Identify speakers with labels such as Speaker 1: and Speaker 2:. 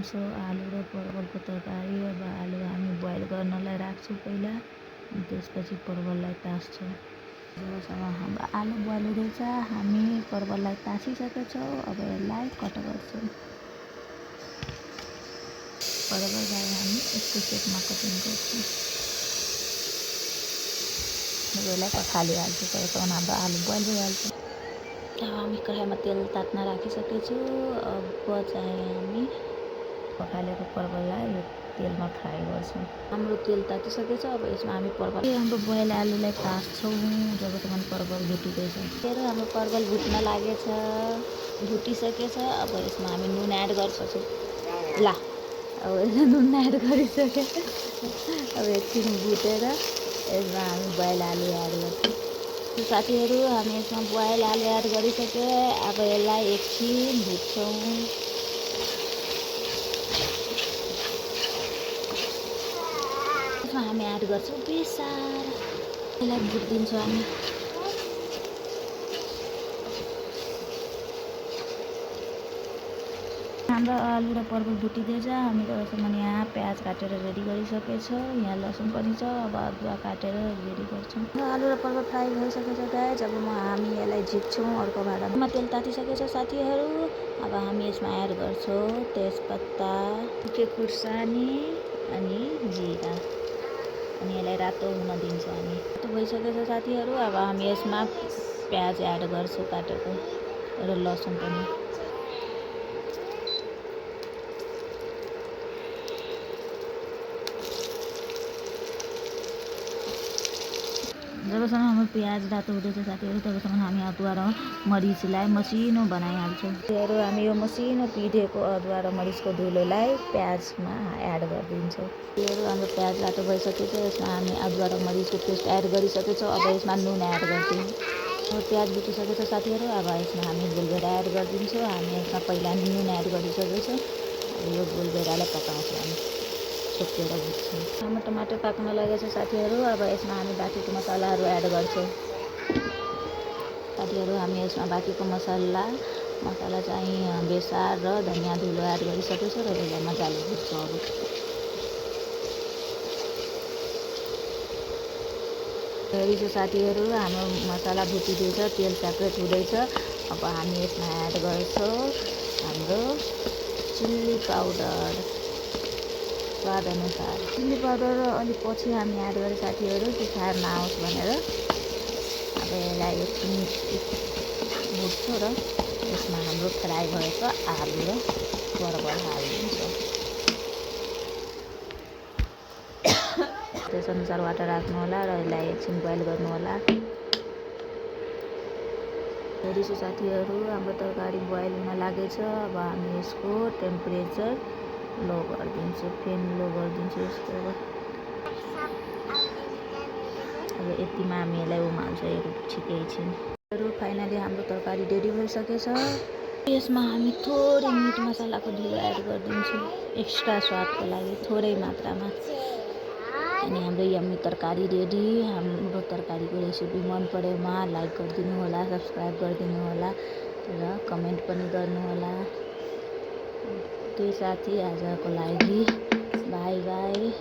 Speaker 1: बनाउँछु आलु र परवलको तरकारी। अब आलु हामी बोइल गर्नलाई राख्छौँ पहिला, अनि त्यसपछि परवललाई तास्छौँ। जबसम्म हाम्रो आलु बोइल हुँदैछ हामी परवललाई तासिसकेछौँ। अब यसलाई कट गर्छौँ। परवललाई हामी यस्तो सेपमा कटिङ गर्छौँ। अब यसलाई पखालिहाल्छौँ। तबसम्म हाम्रो आलु बोइल भइहाल्छ। अब हामी कराहीमा तेल तात्न राखिसकेछौँ। अब चाहिँ हामी पखालेको परवललाई यो तेलमा फ्राई गर्छौँ। हाम्रो तेल तातिसकेछ। अब यसमा हामी हाम्रो बोइल आलुलाई तास्छौँ जबसम्म परवल भुटिँदैछ। हाम्रो परवल भुट्न लागेछ, भुटिसकेछ। अब यसमा हामी नुन एड गर्छौँ। अब यसमा नुन एड गरिसके अब एकछिन भुटेर यसमा हामी बोइल आलु एड गर्छौँ। साथीहरू हामी यसमा बोइल आलु एड गरिसके। अब यसलाई एकछिन भुट्छौँ। यसमा हामी एड गर्छौँ बेसार। यसलाई भुटिदिन्छौँ हामी। हाम्रो आलु र परवल भुटिँदैछ। हामी तबसम्म यहाँ प्याज काटेर रेडी गरिसकेछौँ। यहाँ लसुन पनि छ। अब अदुवा काटेर रेडी गर्छौँ। आलु र परवल फ्राई भइसकेछ गाइज। अब हामी यसलाई झिक्छौँ अर्को भाँडामा। तेल तातिसकेछ साथीहरू। अब हामी यसमा एड गर्छौँ तेजपत्ता, खुर्सानी अनि जिरा, अनि यसलाई रातो हुन दिन्छौँ हामी। रातो भइसकेछ साथीहरू। अब हामी यसमा प्याज एड गर्छौँ काटेको र लसुन पनि। जबसम्म हाम्रो प्याज रातो हुँदैछ साथीहरू तबसम्म हामी अदुवा र मरिचलाई मसिनो बनाइहाल्छौँ। साथीहरू हामी यो मसिनो पिँधेको अदुवा र मरिचको धुलोलाई प्याजमा एड गरिदिन्छौँ। साथीहरू हाम्रो प्याज रातो भइसकेछ। यसमा हामी अदुवा र मरिचको पेस्ट एड गरिसकेछौँ। अब यसमा नुन एड गरिदिउँ। अब प्याज भुटिसकेछ साथीहरू। अब यसमा हामी गोलभेडा एड गरिदिन्छौँ। हामी यसमा पहिला नुन एड गरिसकेछौँ। अब यो गोलभेडालाई पकाउँछौँ हामी, छोपेर भुट्छौँ। हाम्रो टमाटर पाक्न लागेछ साथीहरू। अब यसमा हामी बाँकीको मसलाहरू एड गर्छौँ। साथीहरू हामी यसमा बाँकीको मसला चाहिँ बेसार र धनियाँ धुलो एड गरिसकेछौँ र यसलाई मजाले भुट्छौँ। अब साथीहरू हाम्रो मसला भुटिँदैछ, तेल सेपरेट हुँदैछ। अब हामी यसमा एड गर्छौँ हाम्रो चिल्ली पाउडर स्वाद अनुसार। चिल्ली पाउडर अलिक पछि हामी एड गरेँ साथीहरू, त्यो खाएर नआओस् भनेर। अब यसलाई एकछिन भुट्छौँ र यसमा हाम्रो फ्राई भएको आलु र परवल हालिदिन्छौँ। त्यसअनुसार वाटर राख्नु होला र यसलाई एकछिन बोइल गर्नु होला। साथीहरू हाम्रो तरकारी बोइल हुन लागेछ। अब हामी यसको टेम्परेचर लो गरिदिन्छु, फ्लेम लो गरिदिन्छु यसको। अब यतिमा हामी यसलाई उमाल्छौँ ठिकै एकछिन। फाइनली हाम्रो तरकारी रेडी भइसकेछ। यसमा हामी थोरै मिट मसलाको धुलो एड गरिदिन्छौँ एक्स्ट्रा स्वादको लागि, थोरै मात्रामा। अनि हाम्रो यम्मी तरकारी रेडी। हाम्रो तरकारीको रेसिपी मन परेमा लाइक गरिदिनु होला, सब्सक्राइब गरिदिनु होला र कमेन्ट पनि गर्नु होला। त्यही साथी आजको लागि बाई बाई।